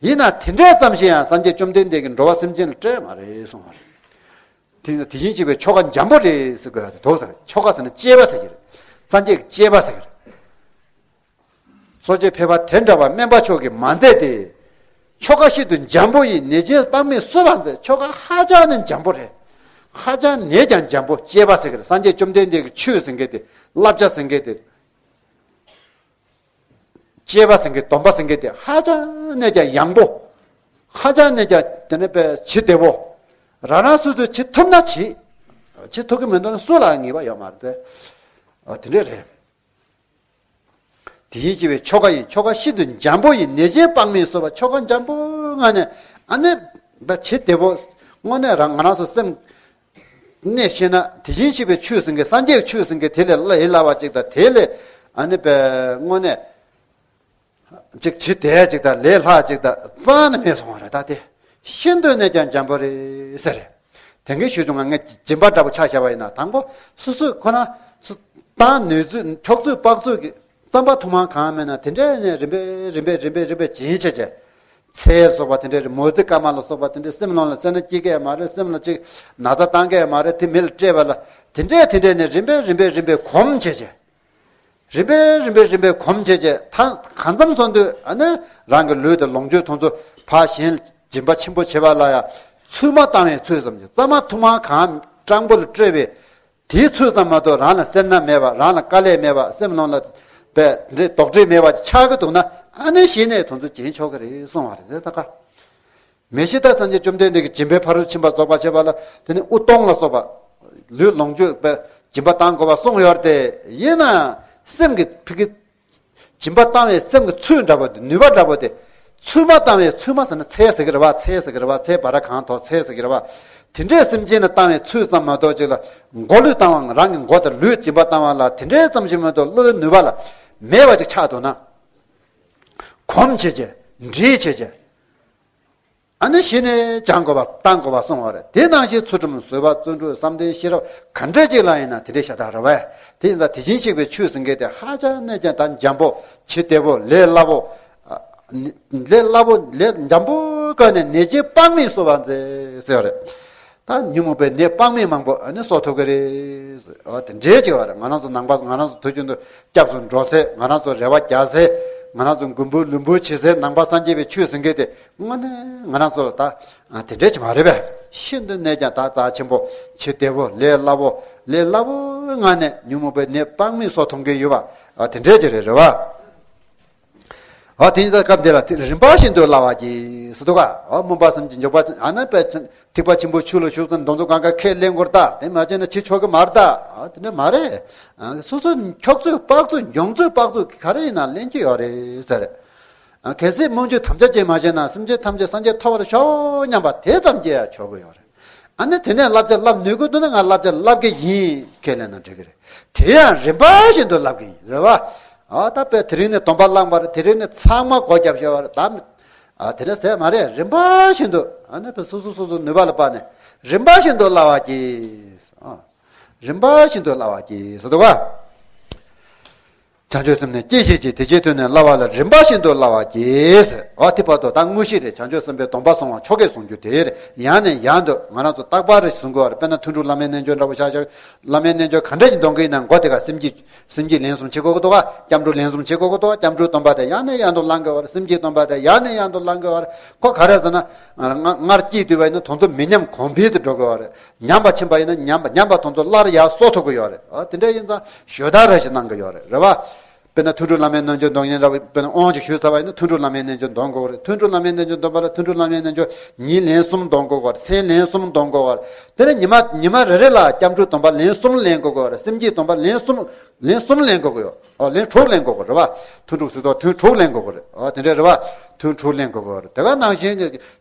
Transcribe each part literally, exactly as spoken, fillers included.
ཡིན་ན་དེ་འདྲ་ཙམ་ཞིག་ཡང་སངས་རྒྱས་བཅོམ་ལྡན་འདས་ཀྱིས་འགྲོ་བ་སེམས་ཅན་ལ་སྤྲད་མ་རེད་གསུངས་པ་རེད། དེ་དེ་བཞིན་གཤེགས་པའི་ཆོ་ག་འཇམ་པོ་རེད་ཟེར་དགོས་ཡ་དེ་དོགས་ཟེར། ཆོ་ག་ཟེར་ན་གཅེས་པ་ཟེར་གྱི་རེད། སངས་རྒྱས་ཀྱི་གཅེས་པ་ཟེར་གྱི་རེད། གསོ་དཔྱད་ཕལ་པ་དེ་འདྲ་བ་སྨན་པ་མཆོག་གིས་མ་མཛད་དེ། ཆོ་ག་ཤིན་ཏུ་འཇམ་པོ་ཡིས། ནད་ཅན་དཔག་མེད་གསོ་བར་མཛད། ཆོ་ག་ཧ་ཅང་ནས་འཇམ་པོ་རེད། ཧ་ཅང་ནས་ཀྱང་འཇམ་པོ། གཅེས་པ་ཟེར་གྱི་རེད། སངས་རྒྱས་བཅོམ་ལྡན་འདས་ཀྱི་ཆོས་ཟེར་མཁན་དེ། བསླབ་བྱ་ཟེར་མཁན་དེ། གཅེས་པ་ཟེར་མཁན། སྡོམ་པ་ཟེར་མཁན་དེ་ཧ་ཅང་ནས་ཀྱང་ཡངས་པོ། ཧ་ཅང་ནས་ཀྱང་དེ་ནས་པའི་བྱེད་བདེ་བོ། རང་རང་སོ་སོས་བྱེད་ཐུབ་ན་བྱེད། བྱེད་ཐུབ་ཀྱི་མི་འདུག་ན་སུ་ལ་ངེས་པ་ཡོད་མ་རེད་དེ། ཨ་དེ་འདྲས་རེད། དེ་བཞིན་གཤེགས་པའི་ཆོ་ག་ཡིན། ཆོ་ག་ཤིན་ཏུ་འཇམ་པོ་ཡིས། ནད་ཅན་དཔག་མེད་གསོ་བར། ཆོ་ག་འཇམ་པོ་ངང་ནས་ཨ་ནི་བྱེད་བདེ་བོ། དངོས་གནས་རང་ང་རང་ཚོ་སེམས་གནས་ཤེས་ན། དེ་བཞིན་གཤེགས་པའི་ཆོས་ཟེར་མཁན། སངས་རྒྱས་ཀྱི་ཆོས་ཟེར་མཁན་དེ་ལས་ལས་སླ་བ་ཅིག་དང་། དེ་ལས་ཨ་ནི་པའི་དངོས་གནས་ཅིག་བྱེད་བདེ་ཅིག་དང་། ལས་སླ་ཅིག་དང་རྩ་ནས་མེད་སོང་བ་རེད། ད་དེ་ཤིན་ཏུ་ནས་ཀྱང་འཇམ་པོ་རེད་ཟེར་རེད། དེང་གི་ཞུ་བྱུང་ང་ངས་སྦྱིན་པ་འདྲ་པོ་ཆ་བཞག་པ་ཡིན་ན། དང་པོ་སོ་སོས་ཁོ་ན་སོ་བཏང་ནུས་ཚོད། འཁྱོག་ཚོད་དཔག་ཚོད་ཀྱི་རྩམ་པ་ཐུར་མ་གང་མེད་ན། དེ་འདྲས་ནས་རིམ་པས་རིམ་པས་རིམ་པས་རིམ་པས་སྦྱིན་བྱས་བྱས། ཚེ་ལ་སོགས་པ་དེ་འདྲས་རེད། མོ་རྩིས་སྐར་མ་ལ་སོགས་པ་དེ་འདྲས་སེམས་ནང་ལ་སེར་སྣ་སྐྱེ་གི་ཡོད་མ་རེད། སེམས་ལ་ཅིག་ན་ཚ་བཏང་གི་ཡོད་མ་རེད། དེ་མི་ལ་སྤྲད་པ་ལ། དེ་འདྲས་དེ་འདྲས་ནས་རིམ་པས་རིམ་པས་རིམ་པས་གོམས་བྱས་བྱས། རིམ་པས་རིམ་པས་རིམ་པས་གོམས་བྱས་བྱས། ད་གང་འཚམ་སོང་དུས་ཨ་ནི་རང་གི་ལུས་དང་ལོངས་སྤྱོད་དེ་ཚོ་ཕར་གཞན་ལ་སྦྱིན་པ་ཆེན་པོ་བྱེད་པ་ལ་ཡང་ཚོད་མ་བཏང་བའི་ཚོད་ཙམ་གྱིས། རྩམ་པ་ཐུར་མ་གང་སྤྲང་པོ་ལ་སྤྲད་པའི་དེའི་ཚོད་ཙམ་མ་གཏོགས་རང་ལ་སེར་སྣ་མེད་པ། རང་ལ་དཀའ་ལས་མེད་པ། སེམས་ནང་ལ་པའི་འདི་དོགས་འདྲི་མེད་པ་ཆགས་ཀྱི་འདུག་ན། ཨ་ནི་གཞི་ནས་དེ་ཚོ་སྦྱིན་ཆོག་གི་རེད་གསུང་བ་རེད། དེ་ད་ཀ་མེ་ཤི་ཏ་སངས་རྒྱས་བཅོམ་ལྡན་འདས་ཀྱིས་སྦྱིན་པའི་ཕ་རོལ་ཕྱིན་པ་རྫོགས་པར་བྱེད་པ་ལ། དེ་ནི་དབུགས་གཏོང་ལ་སོགས་པ་ལུས་ལོངས་སྤྱོད་པའི་སྦྱིན་པ་བཏང་དགོས་པ་གསུངས་ཡོད་དེ། ཡིན་ན་སེམས་ཀྱི་ཕི་གི་སྦྱིན་པ་བཏང་བའི་སེམས་ཀྱི་ཚོད་འདྲ་པོ་དེ། ནུས་པ་འདྲ་པོ་དེ། ཚོད་མ་བཏང་བའི། ཚོད་མ་ཟེར་ན་ཚད་ཟེར་གི་རེད་བ། ཚད་ཟེར་གི་རེད་བ། ཚད་བ་ར་གང་ཐོག་ཚད་ཟེར་གི་རེད་བ། དེ་འདྲའི་སེམས་ཅན་ལ་བཏང་བའི་ཚོད་ཙམ་མ་གཏོགས་ཅིག་ལ་མགོ་ལུས་བཏང་བ། རང་གི་མགོ་དང་ལུས་སྦྱིན་པ་བཏང་བ་ལ་དེ་འདྲའི་ཙམ་ཞིག་མ་གཏོགས་བློའི་ནུས་པ་ལ་མེད་པ་ཅིག་ཆགས་འདུག་ན། གོམས་བྱེད་བྱེད། འདྲིས་བྱེད་བྱེད། ཨ་ནི་གཞི་ནས་སྦྱང་དགོས་པ་བཏང་དགོས་པ་གསུང་བ་རེད། དེ་ནང་བཞིན་ཚུལ་ཁྲིམས་བཟོད་པ་བརྩོན་འགྲུས་བསམ་གཏན་ཤེས་རབ་ག་འདྲ་ཅིག་ལ་ཡིན་ན་དེ་འདྲའི་ཤ་སྟག་རེད་བས། དེ་ཡིན་ཙང་དེ་བཞིན་གཤེགས་པའི་ཆོས་ཟེར་མཁན་དེ་ཧ་ཅང་ནས་ཀྱང་ད་འཇམ་པོ། བྱེད་བདེ་བོ། ལས་སླ་བོ། ཨ་ནི་ལས་སླ་བོ། ལས་འཇམ་པོ་བཀལ་ནས་ནད་ཅན་དཔག་མེད་གསོ་བར་མཛད་ཟེར་བ་རེད། ད་ཉོན་མོངས་པའི་ནད་དཔག་མེད་མང་པོ་ཨ་ནི་གསོ་ཐུབ་ཀྱི་རེད། ཨ་དེ་འདྲའི་ཅིག་བ་རེད། ང་རང་ཚོ་ནང་པ། ང་རང་ཚོ་དུས་རྒྱུན་དུ་སྐྱབས་སུ་འགྲོ་སའི། ང་རང་ཚོ་རེ་བ་རྒྱག་སའི། ང་རང་ཚོ་མགོན་པོ་ལུས་འབུལ་བྱེད་སའི་ནང་པ་སངས་རྒྱས་པའི་ཆོས་ཟེར་མཁན་དེ་དངོས་གནས་ང་རང་ཚོ་ལ་ད་ཨ་དེ་འདྲས་ཅིག་མ་རེད་པས། ཤིན་ཏུ་ནས་ཀྱང་ད་རྩ་ཆེན་པོ། བྱེད་བདེ་བོ། ལས་སླ་བོ། ལས་སླ་བོའི་ངང་ནས་ཉོན་མོངས་པའི་ནད་དཔག་མེད་གསོ་ཐུབ་མཁན་ཡོད་པ། ཨ་དེ་འདྲས་ཅིག་རེད། རེད་བ། ཨ་དེ་ཡིན་ཙང་སྐབས་འདི་ལ་རིམ་པ་བཞིན་དུ་སླ་བར་གྱིས་ཟེར་འདུག་ག་ཨ་མུན་པ་སེམས་ཀྱི་འཇོག་པ། ཨ་ནི་པའི་ཐིགས་པ་ཆེན་པོའི་ཆུ་ལ་ཞུགས་ཙང་འདི་ཚོ་གང་ག་ཁས་ལེན་དགོས་རེད་ད། དེ་མ་བྱས་ན་བྱེད་ཆོག་གི་མ་རེད་ད། ཨ་དེ་འདྲ་མ་རེད། ཨ་སོ་སོ་འཁྱོག་ཚོད་དཔག་ཚོད། མགྱོགས་ཚོད་དཔག་ཚོད་ག་རེ་ཡིན་ན་ལེན་གྱི་ཡོད་རེད་ཟེར། ཨ་གལ་སྲིད་སྨོན་འཇུག་དམ་བཅའ་ཅན་མ་བྱས་ན། སེམས་ཅན་ཐམས་ཅད་སངས་རྒྱས་ཐོབ་པར་ཤོག་སྙམ་པ་དེ་ཙམ་གྱིས་ཡང་ཆོག་གི་ཡོད་རེད། ཨ་ནི་དེ་ནས་བསླབ་བྱ་བསླབ་ནུས་ཀྱི་འདུག་ན། ང་བསླབ་བྱ་བསླབ་ཀྱི་ཡིན། ཁས་ལེན་ན་འགྲིག་གི་རེད། དེ་ཡང་རིམ་པ་བཞིན་དུ་བསླབ་ཀྱི་ཡིན། རེད་བ། ཨ་ད་དཔེ་དེ་རིང་ནས་སྡོམ་པ་བླངས་པ་རེད། དེ་རིང་ནས་ཚང་མ་སྒོ་བརྒྱབ་བཞག་པ་རེད་ད། ཨ་དེ་འདྲ་ཟེར་མ་རེད། རིམ་པ་བཞིན་དུ། ཨ་ནི་དཔེ་སོ་སོ་སོ་སོ་ནུས་པ་ལ་དཔག་ནས་རིམ་པ་བཞིན་དུ་སླ་བར་གྱིས། ཨ་རིམ་པ་བཞིན་དུ་སླ་བར་གྱིས་ཟེར་འདུག་ག་བྱང་ཆུབ་སེམས་ནི་སྐྱེད་བྱེད་ཅིང་། དེ་ཕྱིར་མཐུ་ནི་སླ་བ་ལ། རིམ་པ་བཞིན་དུ་སླ་བར་གྱིས། འོ་དེ་བར་དུ་ད་དངོས་གཞི་རེད། བྱང་ཆུབ་སེམས་དཔའི་སྡོམ་པ་བཟུང་བ་ཆོ་གས་བཟུང་རྒྱུ་དེ་རེད། ཡང་ནས་ཡང་དུ་ང་རང་ཚོ་རྟག་པར་རེ་བཟུང་དགོས་པ་རེད། དཔེར་ན་ཐུན་དྲུག་བླ་མའི་རྣལ་འབྱོར་འདྲ་པོ་ཆ་བཞག་བླ་མའི་རྣལ་འབྱོར་ག་འདྲ་ཞིག་འདོན་གྱི་ཡིན་ན་མགོ་དེ་ག་སེམས་བསྐྱེད། སེམས་བསྐྱེད་ལན་གསུམ་བྱེད་དགོས་ཀྱི་འདུག་ག་སྐྱབས་འགྲོའི་སྡོམ་པ་དེ་ཡང་ནས་ཡང་དུ་བླང་དགོས་པ་རེད། སེམས་བསྐྱེད་སྡོམ་པ་དེ་ཡང་ནས་ཡང་དུ་བླང་དགོས་པ་རེད། སེམས་བསྐྱེད་སྡོམ་པ་དེ་ཡང་ནས་ཡང་དུ་བླང་དགོས་པ་རེད། ཁོ་ག་རེ་ཟེར་ན། སྔར་སྐྱེས་དུས་པ་ཡིན་ན་དེ་ཚོ་མི་ཉམས་གོང་འཕེལ་དུ་འགྲོ་དགོས་པ་རེད། ཉམས་པ་ཕྱིན་པ་ཡིན་ན་ཉམས་པ་ཉམས་པ་དེ་ཚོ་སླར་ཡར་གསོ་ཐུབ་ཀྱི་ཡོད་རེད། ཨ་དེ་འདྲ་ཡིན་ཙང་ཞོ་ད་ར་ཞིག་གནང་གི་ཡོད་རེད། རེད་བ། དཔེར་ན་ཐུན་དྲུག་བླ་མའི་རྣལ་འབྱོར་འདོན་མཁན་འདྲ་བོ། དཔེར་ན་དབང་ཅིག་ཞུས་ཚར་བ་ཡིན་ན་ཐུན་དྲུག་བླ་མའི་རྣལ་འབྱོར་འདོན་དགོས་རེད། ཐུན་དྲུག་བླ་མའི་རྣལ་འབྱོར་འདོན་པ་ལ་ཐུན་དྲུག་བླ་མའི་རྣལ་འབྱོར་ཉིན་ལན་གསུམ་འདོན་དགོས་རེད། མཚན་ལན་གསུམ་འདོན་དགོས་རེད། དེ་ནས་ཉི་མ་ཉི་མ་རེ་རེ་ལ་སྐྱབས་འགྲོའི་སྡོམ་པ་ལན་གསུམ་ལེན་དགོས་ཀྱི་ཡོད་རེད། སེམས་བསྐྱེད་སྡོམ་པ་ལན་གསུམ། ལན་གསུམ་ལེན་དགོས་ཀྱི་ཡོད། ཨོ་ལན་དྲུག་ལེན་དགོས་ཀྱི་རེད་བ། ཐུན་དྲུག་ཟེར་དུས་ཐུན་དྲུག་ལེན་དགོས་ཀྱི་རེད། ཨོ་དེ་འདྲས་རེད་བ། ཐུན་དྲུག་ལེན་དགོས་ཀྱི་རེད། དེ་ག་ནང་བཞིན་གྱི་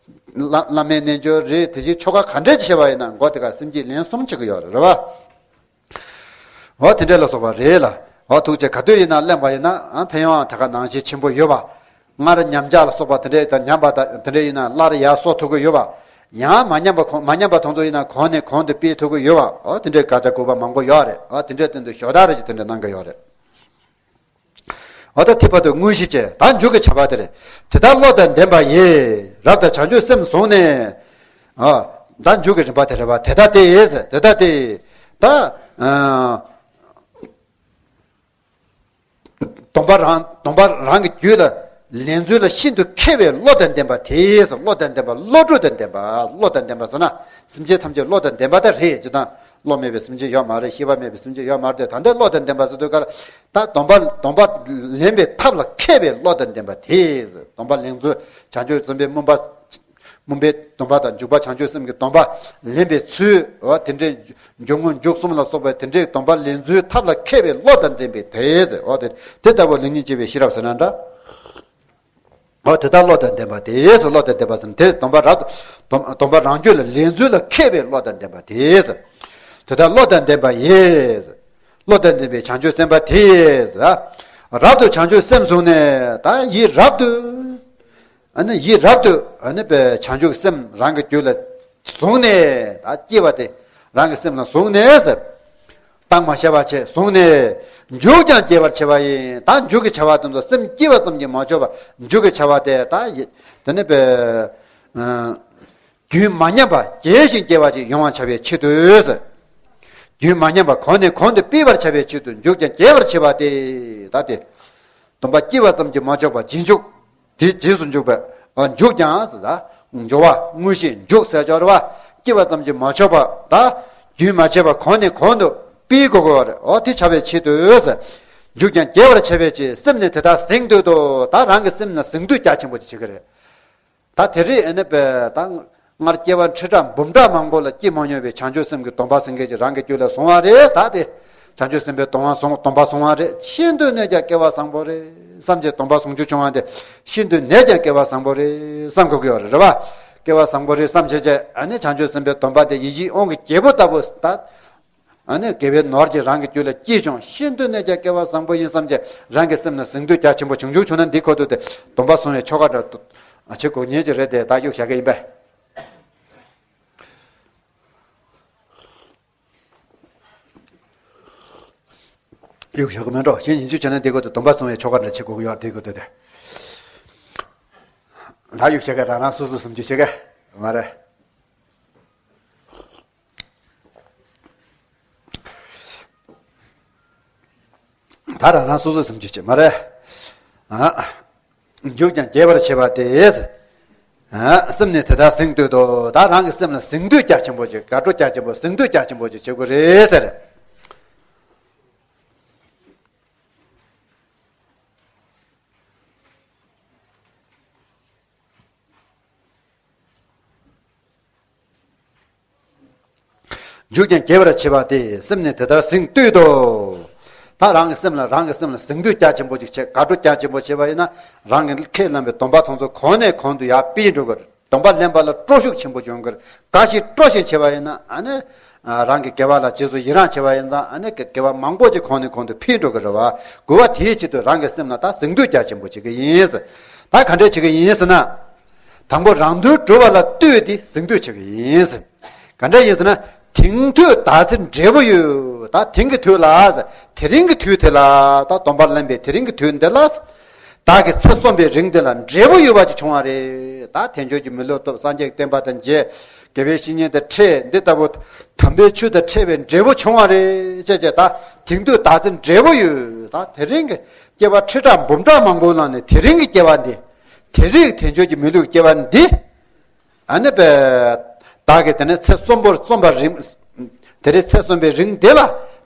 བླ་བླ་མའི་རྣལ་འབྱོར་རེད། དེ་བཞིན་ཆོ་ག་ག་འདྲས་བྱས་པ་ཡིན་ན་མགོ་དེ་ག་སེམས་བསྐྱེད་ལན་གསུམ་བྱེད་ཀྱི་ཡོད་རེད་བ། ཨོ་དེ་འདྲས་ལ་སོགས་པ་རེད་ལ། ཨོ་ཐུགས་རྗེ་ག་དུས་ཡིན་ན་གླེང་བ་ཡིན་ན། ཨ་ཕན་ཡོན་ད་ག་ནང་བཞིན་ཆེན་པོ་ཡོད་བ། སྔར་ཉམས་ཆག་ལ་སོགས་པ་དེ་འདྲས་དང་། ཉམས་པ་དང་དེ་འདྲས་ཡིན་ན་སླར་ཡར་གསོ་ཐུབ་ཀྱི་ཡོད་བ། ཡང་མ་ཉམས་པ་གོང་མ་ཉམས་པ་དེ་ཚོ་ཡིན་ན་གོང་ནས་གོང་དུ་སྤེལ་ཐུབ་ཀྱི་ཡོད་བ། ཨོ་དེ་འདྲས་བཀའ་རྒྱ་དགོས་པ་མང་པོ་ཡོད་རེད། ཨོ་དེ་འདྲས་སྟེང་དུ་ཞོ་ད་རེ་ཅིག་དེ་འདྲས་གནང་གི་ཡོད་རེད། འོ་ད་དེ་བར་དུ་དངོས་གཞི་བྱས། ད་མཇུག་གི་བྱ་བ་དེ་རེད། དེ་ལྟར་བློ་དང་ལྡན་པ་ཡིས། རབ་ཏུ་བྱང་ཆུབ་སེམས་བཟུང་ནས། ཨ། ད་མཇུག་གི་རིམ་པ་དེ་རེད་བ། དེ་ལྟ་སྟེ། དེ་ལྟ་སྟེ། ད། ཨ། སྡོམ་པ་རང་སྡོམ་པ་རང་གི་རྒྱུད་ལ་ལེན་ཚུལ་ལ་ཤིན་ཏུ་མཁས་པའི་བློ་དང་ལྡན་པ་དེས། བློ་དང་ལྡན་པ། བློ་གྲོས་དང་ལྡན་པ། བློ་དང་ལྡན་པ་ཟེར་ན་སེམས་ཅན་ཐམས་ཅད་བློ་དང་ལྡན་པ་དེ་རེད། ཅི་ལྟར་བློ་མེད་པའི་སེམས་ཅན་ཡོད་མ་རེད། ཤེས་པ་མེད་པའི་སེམས་ཅན་ཡོད་མ་རེད་དེ། ད་ལྟའི་བློ་དང་ལྡན་པ་ཟེར་དུས་ག་ལ། ད་སྡོམ་པ་སྡོམ་པ་ལེན་པའི་ཐབས་ལ་མཁས་པའི་བློ་དང་ལྡན་པ་དེས། སྡོམ་པ་ལེན་ཚུལ། བྱང་ཆུབ་སེམས་དཔའི་སྨོན་པ། སྨོན་པའི་སྡོམ་པ་དང་འཇུག་པ་བྱང་ཆུབ་སེམས་ཀྱི་སྡོམ་པ་ལེན་པའི་ཚུལ། འོ་དེ་འདྲའི་འཇུག་ངོགས་མཇུག་གསུམ་ལ་སོགས་པའི་དེ་འདྲའི་སྡོམ་པ་ལེན་ཚུལ་ཐབས་ལ་མཁས་པའི་བློ་དང་ལྡན་པའི་དེས། འོ་དེ་དེ་ལྟ་བུ་ལེགས་ཉེས་དཔྱད་པའི་ཤེས་རབ་ཟེར་ན་འདྲ། འོ་དེ་ལྟར་བློ་དང་ལྡན་པ་དེས། བློ་དང་ལྡན་པ་ཟེར་ན་དེ་སྡོམ་པ་རབ་སྡོམ་སྡོམ་པ་རང་རྒྱུད་ལ་ལེན་ཚུལ་ལ་མཁས་པའི་བློ་དང་ལྡན་པ་དེས། དེ་ལྟར་བློ་དང་ལྡན་པ་ཡིས། བློ་དང་ལྡན་པའི་བྱང་ཆུབ་སེམས་དཔའ་དེས། རབ་ཏུ་བྱང་ཆུབ་སེམས་བཟུང་ནས། ད་ཡིད་རབ་ཏུ། ཨ་ནི་ཡིད་རབ་ཏུ། ཨ་ནི་བྱང་ཆུབ་སེམས་རང་གི་རྒྱུད་ལ་བཟུང་ནས། ད་སྐྱེ་བ་དེ་རང་གི་སེམས་ལ་བཟུང་ནས་ཟེར། བརྟག་མ་ཤེས་པ་བྱས་བཟུང་ནས། མཇུག་ཀྱང་བགྱི་བར་བྱེད་པ་ཡིན། ད་མཇུག་གི་བྱ་བ་དེ་ཚོ་སེམས་བསྐྱེད་པ་ཙམ་གྱིས་མ་ཆོག་པ། མཇུག་གི་བྱ་བ་དེ་ད་ཡི་དེ་ནི་པའི་རྒྱུན་མ་ཉམས་པ་རྒྱས་ཤིང་རྒྱས་པ་ཅིག་ཡོང་བར་བྱ་བའི་ཆེད་དུ་ཟེར། རྒྱུན་མ་ཉམས་པ་གོང་ནས་གོང་དུ་སྤེལ་བར་བྱ་བའི་ཆེད་དུ། མཇུག་ཀྱང་རྒྱས་པར་བྱེད་པ་སྟེ། ད་དེ་སྡོམ་པ་བསྐྱེད་པ་ཙམ་གྱིས་མ་ཆོག་པ་རྗེས་འཇུག་དེ་རྗེས་སུ་འཇུག་པའི། ཨ། མཇུག་ཀྱང་ཟེར། ད་འཇུག་པ་དངོས་གཞི་མཇུག་ཟེར་སྦྱོར་བ། བསྐྱེད་པ་ཙམ་གྱིས་མ་ཆོག་པ། ད་རྒྱུན་མ་ཆད་པ་གོང་ནས་གོང་དུ་སྤེལ་དགོས་དགོས་པ་རེད། འོ་དེ་བྱ་བའི་ཆེད་དུ་ཟེར། མཇུག་ཀྱང་རྒྱས་པར་བྱ་བའི་ཕྱིར། སེམས་ནི་དེ་དག་ཟིན་འདོད་དོ། ད་རང་གི་སེམས་ལ་ཟིན་འདོད་རྒྱ་ཆེན་པོ་ཅིག་བྱེད་ཀྱི་རེད། ད་དེ་རིང་ཨ་ནི་པའི་ད་སྔར་སྐྱེ་བ་ཁྲི་ཕྲག་འབུམ་ཕྲག་མང་པོ་ལ་སྐྱེས་མ་མྱོང་བའི་བྱང་ཆུབ་སེམས་ཀྱི་སྡོམ་པ་ཟིན་མཁན་ཅིག་རང་གི་རྒྱུད་ལ་བཟུང་བ་རེད། ད་དེ་བྱང་ཆུབ་སེམས་དཔའི་སྡོམ་པ་བཟུང་སྡོམ་པ་བཟུང་བ་རེད། ཤིན་ཏུ་ནས་ཀྱང་སྐལ་བ་བཟང་པོ་རེད་བསམ་བྱས། སྡོམ་པ་བཟུང་རྒྱུ་བྱུང་བ་དེ་ཤིན་ཏུ་ནས་ཀྱང་སྐལ་བ་བཟང་པོ་རེད་བསམ་དགོས་ཀྱི་ཡོད་རེད། རེད་བ། སྐལ་བ་བཟང་པོ་རེད་བསམ་བྱས་བྱས། ཨ་ནི་བྱང་ཆུབ་སེམས་དཔའི་སྡོམ་པ་དེ་ཡིད་བཞིན་དབང་གི་རྒྱལ་པོ་ལྟ་བུ་ད། ཨ་ནི་དགེ་བའི་ནོར་གྱིས་རང་གི་རྒྱུད་ལ་སྐྱེས་བྱུང་། ཤིན་ཏུ་ནས་ཀྱང་སྐལ་བ་བཟང་པོ་ཡིན་བསམ་བྱས་རང་གི་སེམས་ལ་ཟིན་འདོད་རྒྱ་ཆེན་པོ་བྱུང་བྱུང་བྱུང་ན། འདི་ཁོ་ཐུག་སྟེ་སྡོམ་པ་བཟུང་བའི་ཆོ་ག་འདྲ་བྱེད་དགོས་ཉེན་ཅིག་རེད་དེ། ད་གཡུག་བཞག་གི་ཡིན་པས། གཡུག་བཞག་གི་མེད་འགྲོ། གཞན་ཡིན་ཚུལ་བྱས་ན་འདི་ཁོ་ཐུག་སྡོམ་པ་བཟུང་བའི་ཆོ་ག་འདྲ་བྱེད་དགོས་ཀྱི་ཡོད་རེད། འདི་ཁོ་ཐུག་སྟེ། ད་གཡུག་བཞག་གི་རང་རང་སོ་སོ་སུམ་ཅུ་བྱེད་གི་མ་རེད། ད་རང་རང་སོ་སོ་སེམས་ཀྱི་བྱེད་མ་རེད། ཨ། མཇུག་ཀྱང་རྒྱས་པར་བྱེད་པ་སྟེ། ཨ། སེམས་ནི་དེ་ལྟར་ཟིན་འདོད་དོ། ད་རང་གི་སེམས་ལ་ཟིན་འདོད་རྒྱ་ཆེན་པོ་ཅིག་དགའ་སྤྲོ་རྒྱ་ཆེན་པོ། ཟིན་འདོད་རྒྱ་ཆེན་པོ་ཅིག་བྱེད་དགོས་རེད་ཟེར། མཇུག་ཀྱང་རྒྱས་པར་བྱེད་པ་སྟེ། སེམས་ནི་དེ་ལྟར་ཟིན་འདོད་དོ། ད་རང་གི་སེམས་ལ་རང་གི་སེམས་ལ་ཟིན་འདོད་རྒྱ་ཆེན་པོ་ཅིག་བྱེད། དགའ་སྤྲོ་རྒྱ་ཆེན་པོ་བྱེད་པ་ཡིན་ན། རང་གི་ཁས་བླངས་པའི་སྡོམ་པ་དེ་ཚོ་གོང་ནས་གོང་དུ་ཡར་སྤེལ་འགྲོ་དགོས། སྡོམ་པ་ལེན་པ་ལ་སྤྲོ་ཤུགས་ཆེན་པོ་འབྱུང་གི་རེད། དགའ་ཞིང་སྤྲོ་ཞིང་བྱེད་པ་ཡིན་ན། ཨ་ནི་རང་གི་དགེ་བ་ལ་རྗེས་སུ་ཡི་རང་བྱེད་པ་ཡིན་ཙང་། ཨ་ནི་དགེ་བ་མང་པོ་ཅིག་གོང་ནས་གོང་དུ་འཕེལ་འགྲོ་གི་རེད་བ། དགོས་པ་དེའི་ཆེད་དུ་རང་གི་སེམས་ལ་ད་ཟིན་འདོད་རྒྱ་ཆེན་པོ་བྱེད་ཀྱི་ཡིན། ད་ག་འདྲས་བྱེད་ཀྱི་ཡིན་ཟེར་ན། དང་པོ་རང་དོན་སྒྲུབ་པ་ལ་ལྟོས་ཏེ་ཟིན་འདོད་བྱེད་ཀྱི་ཡིན། ག་འདྲ་ཡིན་ཟེར་ན། དེང་དུས་བདག་འཛིན་འབྲས་བུ་ཡོད། ད་དེང་གི་དུས་ལ། དེ་རིང་གི་དུས་དེ་ལ། ད་སྡོམ་པ་ལེན་པའི་དེ་རིང་གི་དུས་འདི་ལ། བདག་གི་ཚེ་གསོན་པའི་རིང་འདི་ལ་འབྲས་བུ་ཡོད་པ་ཅིག་བྱུང་བ་རེད། ད་དལ་འབྱོར་གྱི་མི་ལུས་ཐོབ། སངས་རྒྱས་ཀྱི་བསྟན་པ་དང་མཇལ། དགེ་བའི་བཤེས་གཉེན་དང་འཕྲད། འདི་ལྟ་བུ་དམ་པའི་ཆོས་དང་འཕྲད་པའི་འབྲས་བུ་བྱུང་བ་རེད་ཅེས་བྱས། ད་དེང་དུས་བདག་འཛིན་འབྲས་བུ་ཡོད། ད་དེ་རིང་གི་སྐྱེ་བ་ཁྲི་ཕྲག་འབུམ་ཕྲག་མང་པོའི་ནང་ནས་དེ་རིང་གི་སྐྱེ་བ་འདི། དེ་རིང་དལ་འབྱོར་གྱི་མི་ལུས་སྐྱེ་བ་འདི། ཨ་ནི་པའི། བདག་གིས་དེ་ནས་ཚེ་གསོན་པོར་གསོན་པ་རིང་། དེ་རིང་ཚེ་གསོན་པའི་རིང་འདི་ལ།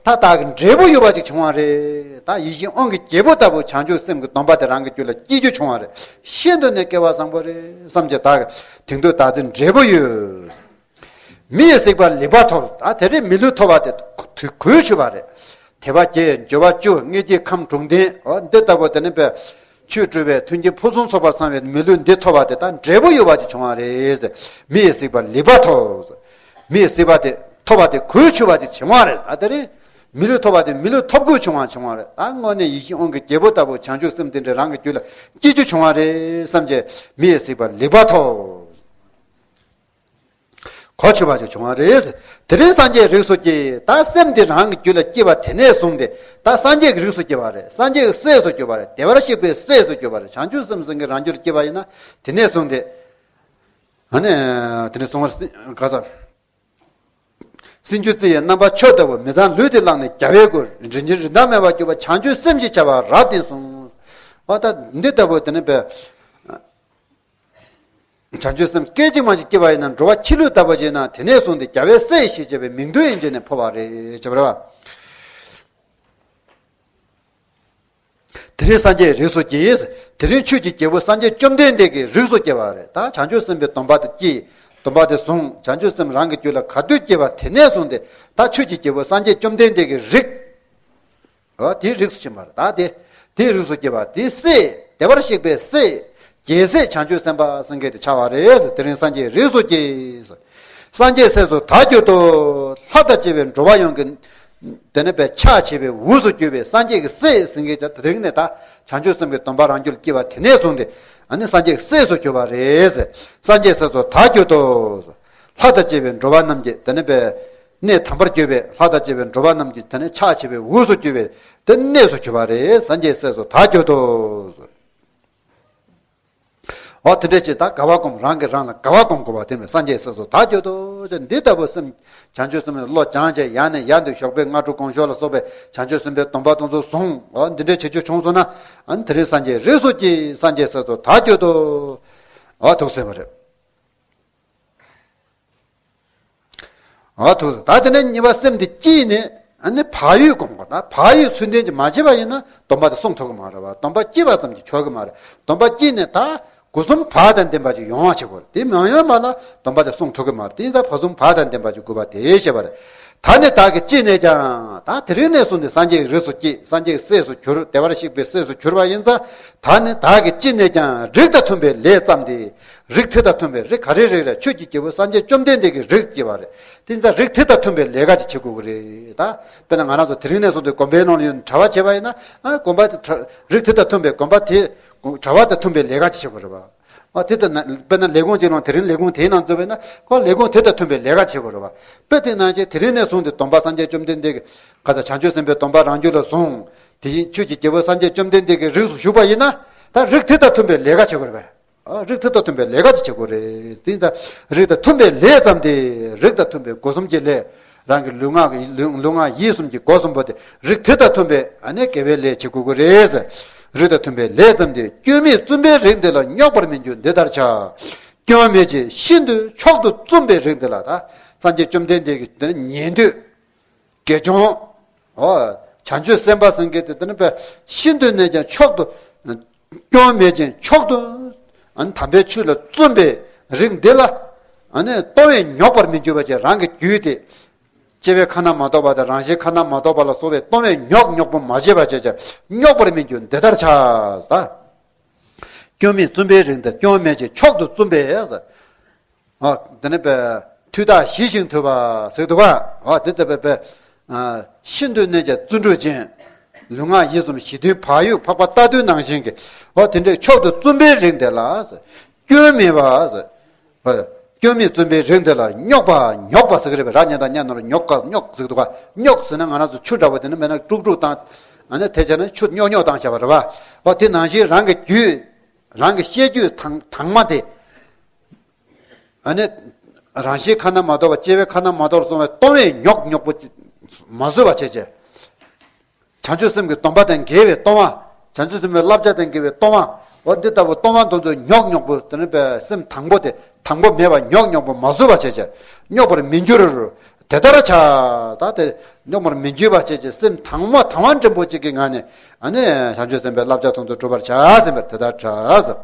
ད་བདག་གི་འབྲས་བུ་ཡོད་པ་ཅིག་བྱུང་བ་རེད། ད་ཡིད་བཞིན་དབང་གི་རྒྱལ་པོ་ལྟ་བུ་བྱང་ཆུབ་སེམས་ཀྱི་སྡོམ་པ་དེ་རང་གི་རྒྱུད་ལ་སྐྱེ་རྒྱུ་བྱུང་བ་རེད། ཤིན་ཏུ་ནས་སྐལ་བ་བཟང་པོ་རེད་བསམ་གྱི། བདག་གི་དེང་དུས་བདག་འཛིན་འབྲས་བུ་ཡོད། མི་ཡི་གཟིགས་པར་ལེགས་པར་ཐོབ། ད་དེ་རིང་མི་ལུས་ཐོབ་པ་དེ་གོ་ཆོད་པ་རེད། དད་པ་བསྐྱེད། འབྱོར་བ་བཅུ། མངལ་སྐྱེས་ཁམས་དྲུག་ལྡན། འོ་འདི་ལྟ་བུ་དེ་ནི་པའི། ཆོས་སྒྲུབ་པའི་མཐུན་རྐྱེན་ཕུན་སུམ་ཚོགས་པར་ཚང་བའི་མི་ལུས་འདི་ཐོབ་པ་དེ་ད་འབྲས་བུ་ཡོད་པ་ཅིག་བྱུང་བ་རེད། མི་ཡི་གཟིགས་པར་ལེགས་པར་ཐོབ། མི་ཡི་གཟིགས་པ་དེ་ཐོབ་པ་དེ་གོ་ཆོད་པ་ཅིག་བྱུང་བ་རེད། ད་དེ་རིང་མི་ལུས་ཐོབ་པ་དེ་མི་ལུས་ཐོབ་དགོས་བྱུང་བ་བྱུང་བ་རེད། ད་དངོས་གནས་ཡིད་བཞིན་དབང་གི་རྒྱལ་པོ་ལྟ་བུ་བྱང་ཆུབ་སེམས་དེ་འདྲ་རང་གི་རྒྱུད་ལ་སྐྱེ་རྒྱུ་བྱུང་བ་རེད་བསམ་གྱི། མི་ཡི་གཟིགས་པར་ལེགས་པར་ཐོབ། གོ་ཆོད་པ་ཅིག་བྱུང་བ་རེད། དེ་རིང་སངས་རྒྱས་རིགས་སུ་སྐྱེས། ད་སེམས་དེ་རང་གི་རྒྱུད་ལ་སྐྱེས་པ་དེ་ནས་བཟུང་སྟེ་ད་སངས་རྒྱས་ཀྱི་རིགས་སུ་སྐྱེས་པ་རེད། སངས་རྒྱས་ཀྱི་སྲས་སུ་གྱུར་པ་རེད། བདེ་བར་གཤེགས་པའི་སྲས་སུ་གྱུར་པ་རེད། བྱང་ཆུབ་སེམས་ཟེར་མཁན་རང་རྒྱུད་ལ་སྐྱེས་པ་ཡིན་ན་དེ་ནས་བཟུང་སྟེ། ཨ་ནི། དེ་ནས་གསུང་བར་ག་ས། སྲིན་བཅུ་རྩི་ཡི་རྣམ་པར་འཆོས་ལྟ་བུ། མི་གཙང་ལུས་དེ་བླངས་ནས་རྒྱལ་བའི་སྐུ། རིན་ཆེན་རིན་ཐང་མེད་པར་གྱུར་པ། བྱང་ཆུབ་སེམས་ཞེས་བྱ་བ་རབ་བརྟན་གསུངས། འོ་ད་འདི་ལྟ་བུ་དེ་ནི་པས། བྱང་ཆུབ་སེམས་སྐད་ཅིག་མ་ཞིག་སྐྱེས་པ་ཡིན་ན་འགྲོ་བ་ཕྱི་ལུས་ལྟ་བུ་ཅིག་ན་དེ་ནས་བཟུང་སྟེ་རྒྱལ་བའི་སྲས་ཞེས་བྱ་བའི་མིང་དོན་ཡན་ཆད་ནས་འཕོ་བ་རེད་བྱ་བ་རེད་བ། དེ་རིང་སངས་རྒྱས་རིགས་སུ་སྐྱེས། དེ་རིང་ཆོས་ཀྱི་རྒྱལ་པོ་སངས་རྒྱས་བཅོམ་ལྡན་འདས་ཀྱི་རིགས་སུ་སྐྱེ་བ་རེད། ད་བྱང་ཆུབ་སེམས་དཔའི་སྡོམ་པ་དེ་སྐྱེས། སྡོམ་པ་དེ་བཟུང་། བྱང་ཆུབ་སེམས་རང་གི་རྒྱུད་ལ་ག་དུས་སྐྱེས་པ་དེ་ནས་བཟུང་སྟེ་ད་ཆོས་ཀྱི་རྒྱལ་པོ་སངས་རྒྱས་བཅོམ་ལྡན་འདས་ཀྱི་རིགས། འོ་དེའི་རིགས་སུ་ཕྱིན་པ་རེད། ད་དེ་དེའི་རིགས་སུ་སྐྱེས་པ་དེའི་སྲས། བདེ་བར་གཤེགས་པའི་སྲས། རྒྱལ་སྲས་བྱང་ཆུབ་སེམས་དཔའ་སེང་གེ་དེ་ཆགས་པ་རེད། དེ་རིང་སངས་རྒྱས་རིགས་སུ་སྐྱེས། སངས་རྒྱས་སྲས་སུ་ད་གྱུར་ཏོ། ལྷ་དང་བཅས་པའི་འགྲོ་བ་ཡོངས་ཀྱི་དེ་ནི་པའི་ཕྱག་བྱེད་པའི་དབུས་སུ་གྱུར་པའི་སངས་རྒྱས་ཀྱི་སྲས་ཟེར་མཁན་ཅིག་དེ་རིང་ནས་ད་བྱང་ཆུབ་སེམས་ཀྱི་སྡོམ་པ་རང་རྒྱུད་ལ་སྐྱེས་པ་དེ་ནས་བཟུང་སྟེ་ཨ་ནི་སངས་རྒྱས་ཀྱི་སྲས་སུ་གྱུར་པ་རེད། སངས་རྒྱས་སྲས་སུ་ད་གྱུར་ཏོ། ལྷ་དང་བཅས་པའི་འགྲོ་བ་རྣམས་ཀྱི་དེ་ནི་པའི་གནས་དམ་པར་གྱུར་པའི་ལྷ་དང་བཅས་པའི་འགྲོ་བ་རྣམས་ཀྱི་དེ་ནི་ཕྱག་བྱེད་པའི་དབུས་སུ་གྱུར་པའི་དེ་གནས་སུ་གྱུར་པ་རེད། སངས་རྒྱས་སྲས་སུ་ད་གྱུར་ཏོ། འོ་དེ་འདྲ་བྱས་ད་དགའ་བ་སྒོམ། རང་གིས་རང་ལ་དགའ་བ་སྒོམ་དགོས་པ་དེ་ནི་སངས་རྒྱས་སྲས་སུ་ད་གྱུར་ཏོ། ཅེས་འདི་ལྟ་བུ་སེམས་བྱང་ཆུབ་སེམས་ལ་བློ་སྦྱངས་བྱས་ཡང་ནས་ཡང་དུ་ཞོགས་པའི་སྔ་དྲོ་དགོང་ཞོགས་ལ་སོགས་པའི་བྱང་ཆུབ་སེམས་དཔའི་སྡོམ་པ་དེ་ཚོ་བཟུང་། འོ་འདི་འདྲ་བྱེད་རྒྱུ་བྱུང་སོང་ན་ཨ་ནི་དེ་རིང་སངས་རྒྱས་རིགས་སུ་སྐྱེས། སངས་རྒྱས་སྲས་སུ་ད་གྱུར་ཏོ། འོ་ཐུགས་སེམས་པ་རེད། འོ་ཐུགས་སེམས། ད་དེ་ནས་གཉིས་པ་སེམས་དེ་སྐྱིད་ནས་ཨ་ནི་བག་ཡོད་སྒོམ་དགོས། ད་བག་ཡོད་ཚུལ་ལྡན་གྱིས་མ་བྱས་པ་ཡིན་ན་སྡོམ་པ་དེ་བསྲུང་ཐུབ་ཀྱི་མ་རེད་བ། སྡོམ་པ་སྐྱིད་པ་ཙམ་གྱིས་ཆོག་གི་མ་རེད། སྡོམ་པ་སྐྱིད་ནས་ད་སྒོ་གསུམ་བག་དང་ལྡན་པ་ཅིག་ཡོང་བ་བྱེད་དགོས་རེད། དེ་མ་ཡོང་བ་ལ་སྡོམ་པ་དེ་བསྲུང་ཐུབ་ཀྱི་མ་རེད། དེ་ཡིན་ཙང་སྒོ་གསུམ་བག་དང་ལྡན་པ་ཅིག་དགོས་པ་དེ་བཤད་པ་རེད། ད་ནི་བདག་གིས་ཅི་ནས་ཀྱང་། ད་དེ་རིང་ནས་བཟུང་སྟེ་སངས་རྒྱས་ཀྱི་རིགས་སུ་སྐྱེས། སངས་རྒྱས་ཀྱི་སྲས་སུ་གྱུར། བདེ་བར་གཤེགས་པའི་སྲས་སུ་གྱུར་པ་ཡིན་ཙང་། ད་ནི་བདག་གིས་ཅི་ནས་ཀྱང་། རིགས་དང་མཐུན་པའི་ལས་བརྩམས་ཏེ། རིགས་དེ་དང་མཐུན་པའི། རིགས་ག་རེ་རིགས་རེད། ཆོས་ཀྱི་རྒྱལ་པོ་སངས་རྒྱས་བཅོམ་ལྡན་འདས་ཀྱི་རིགས་སྐྱེ་བ་རེད། དེ་ཡིན་ཙང་རིགས་དེ་དང་མཐུན་པའི་ལས་ཀ་ཅིག་བྱེད་དགོས་ཀྱི་རེད། ད་དཔེར་ན་ང་རང་ཚོ་དེ་རིང་ནས་བཟུང་སྟེ་དགོན་པའི་ནང་ལ་ཡོད་གྲྭ་པ་བྱས་པ་ཡིན་ན། ཨ་དགོན་པ་དེ་གྲྭ། རིགས་དེ་དང་མཐུན་པའི་དགོན་པ་དེ། གྲྭ་པ་དང་མཐུན་པའི་ལས་ཀ་ཅིག་བྱེད་དགོས་རེད་བ། ཨ་དེ་ལྟར་ན་དཔེར་ན་ལས་ཁུངས་གཅིག་ནང་དེ་རིང་ལས་ཁུངས་དེའི་ནང་འཛུལ་བས་ན་ཁོ་ལས་ཁུངས་དེ་དང་མཐུན་པའི་ལས་ཀ་བྱེད་དགོས་རེད་བ། དཔེ་དེ་ནང་བཞིན་དེ་རིང་ནས་བཟུང་སྟེ་སྡོམ་པ་སངས་རྒྱས་བཅོམ་ལྡན་འདས་ཀྱི་ག་ཚ་བྱང་ཆུབ་སེམས་དཔའི་སྡོམ་པ་རང་རྒྱུད་ལ་བཟུང་། དེ་བཞིན་ཆོས་ཀྱི་རྒྱལ་པོ་སངས་རྒྱས་བཅོམ་ལྡན་འདས་ཀྱི་རིགས་སུ་ཞུགས་པ་ཡིན་ན། ད་རིགས་དེ་དང་མཐུན་པའི་ལས་ཀ་བྱེད་དགོས་རེད་བ། ཨ་རིགས་དེ་དང་མཐུན་པའི་ལས་ཀ་ཅིག་བྱེད་དགོས་རེད། དེ་ཡིན་ཙང་རིགས་དང་མཐུན་པའི་ལས་བརྩམས་ཏེ། རིགས་དང་མཐུན་པའི་སྒོ་གསུམ་གྱི་ལས། རང་གི་ལུས་ངག་གི་ལུས་ལུས་ངག་ཡིད་གསུམ་གྱི་སྒོ་གསུམ་པོ་དེ་རིགས་དེ་དང་མཐུན་པའི་ཨ་ནི་དགེ་བའི་ལས་བྱེད་དགོས་ཀྱི་རེད། རིགས་དང་མཐུན་པའི་ལས་བརྩམས་ཏེ། སྐྱོན་མེད་བཙུན་པའི་རིགས་འདི་ལ། རྙོག་པར་མི་འགྱུར་འདི་ལྟར་བྱ། སྐྱོན་མེད་ཅིང་ཤིན་ཏུ་མཆོག་ཏུ་བཙུན་པའི་རིགས་འདི་ལ། ད་སངས་རྒྱས་བཅོམ་ལྡན་འདས་ཀྱི་དེ་ནི་ཉན་ཐོས། དགེ་སྦྱོང་། འོ། བྱང་ཆུབ་སེམས་དཔའ་སེང་གེ་དེ་དེ་ནི་པས་ཤིན་ཏུ་ནས་ཀྱང་མཆོག་ཏུ། སྐྱོན་མེད་ཅིང་མཆོག་ཏུ། ཨ་ནི་དམ་པའི་ཆོས་ལ་བཙུན་པའི་རིགས་འདི་ལ། ཨ་ནི་ལྟོ་བས་རྙོག་པར་མི་འགྱུར་བ་ཅིག་རང་གི་རྒྱུད་དེ། སྐྱེ་བའི་ཁ་ན་མ་ཐོ་བ་དང་རང་བཞིན་ཁ་ན་མ་ཐོ་བ་ལ་སོགས་པའི་ལྟོ་བས་རྙོག་རྙོག་པོ་མ་བྱེད་པ་བྱས་ཀྱང་རྙོག་པར་མི་འགྱུར་འདི་ལྟར་བྱ། སྐྱོན་མེད་བཙུན་པའི་རིགས་འདི། སྐྱོན་མེད་ཅིང་མཆོག་ཏུ་བཙུན་པའི། ཨ། དེ་ནི་པའི་མཐུ་དག་ཞི་ཞིང་དུལ་བ་ཟེར་འདུག་བ། ཨ་དེ་ལྟ་བུའི་པའི། ཨ་ཤིན་ཏུ་ནས་ཀྱང་བརྩོན་འགྲུས་ཅན། ལུས་ངག་ཡིད་གསུམ་ཞི་མཐུན་བག་ཡོད་འཕགས་པ་རྟ་ཐུལ་ནང་བཞིན་གྱི། ཨ་དེ་འདྲའི་མཆོག་ཏུ་བཙུན་པའི་རིགས་འདི་ལ། སྐྱོན་མེད་པ། ཨ་སྐྱོན་མེད་བཙུན་པའི་རིགས་འདི་ལ། རྙོག་པ་རྙོག་པ་ཟེར་གི་རེད་པས། ར་ཉན་དང་ཉ་ནོར་རྙོག་ག་རྙོག་ཟེར་གི་འདུག་ག། རྙོག་ཟེར་ན་ང་རང་ཚོ་ཆུ་འདྲ་བོ་དེ་ནི་མེད་ན་དཀྲུག་དཀྲུག་བཏང་། ཨ་ནི་དེ་བྱས་ན་ཆུ་རྙོག་རྙོག་བཏང་བྱ་བ་རེད་པ། ཨ་དེ་ནང་བཞིན་རང་གི་རྒྱུད། རང་གི་བཤད་རྒྱུད་དྭངས་དྭངས་མ་དེ། ཨ་ནི། རང་བཞིན་ཁ་ན་མ་ཐོ་བ། སྐྱེ་བའི་ཁ་ན་མ་ཐོ་བར་སོང་བའི་ལྟོ་བས་རྙོག་རྙོག་པོ་མ་བཟོད་པ་བྱས་བྱས། བྱང་ཆུབ་སེམས་ཀྱི་སྡོམ་པ་དང་འགལ་བའི་ལྟོ་བ། བྱང་ཆུབ་སེམས་དཔའི་བསླབ་བྱ་དང་འགལ་བའི་ལྟོ་བ། འོ་འདི་ལྟ་བུ་ལྟོ་བ་འདི་ཚོ་རྙོག་རྙོག་པོ་དེ་ནི་པའི་སེམས་དྭངས་པོ་དེ་དྭངས་པོ་མེད་པ་རྙོག་རྙོག་པོ་མ་བཟོད་པ་བྱས་བྱས། རྙོག་པར་མི་འགྱུར། དེ་ལྟར་བྱ། ད་དེ་རྙོག་པར་མི་འགྱུར་བ་བྱས་བྱས་སེམས་དྭངས་མ་དྭངས་མ་འདྲེན་པོ་གཅིག་གི་ངང་ནས་ཨ་ནི་བྱང་ཆུབ་སེམས་དཔའི་བསླབ་བྱ་དེ་ཚོ་སྒྲུབ་པར་བྱ་ཟེར་བས། དེ་ལྟར་བྱ་ཟེར།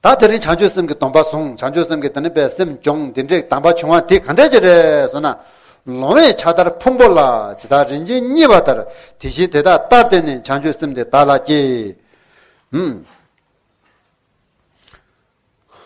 ད་དེ་རིང་བྱང་ཆུབ་སེམས་ཀྱི་སྡོམ་པ་བཟུང་། བྱང་ཆུབ་སེམས་ཀྱི་དེ་ནི་པའི་སེམས་སྦྱོང་འདི་འདྲའི་དམ་པ་བྱུང་བ་དེ་ག་འདྲ་ཅིག་རེད་ཟེར་ན། ལོང་བས་ཕྱག་དར་ཕུང་པོ་ལ། ཇི་ལྟར་རིན་ཆེན་རྙེད་པ་ལྟར། དེ་བཞིན་དེ་དག་ལྟར་བསྟེན་ནས། བྱང་ཆུབ་སེམས་དེ་བདག་ལ་སྐྱེས། ཧུམ།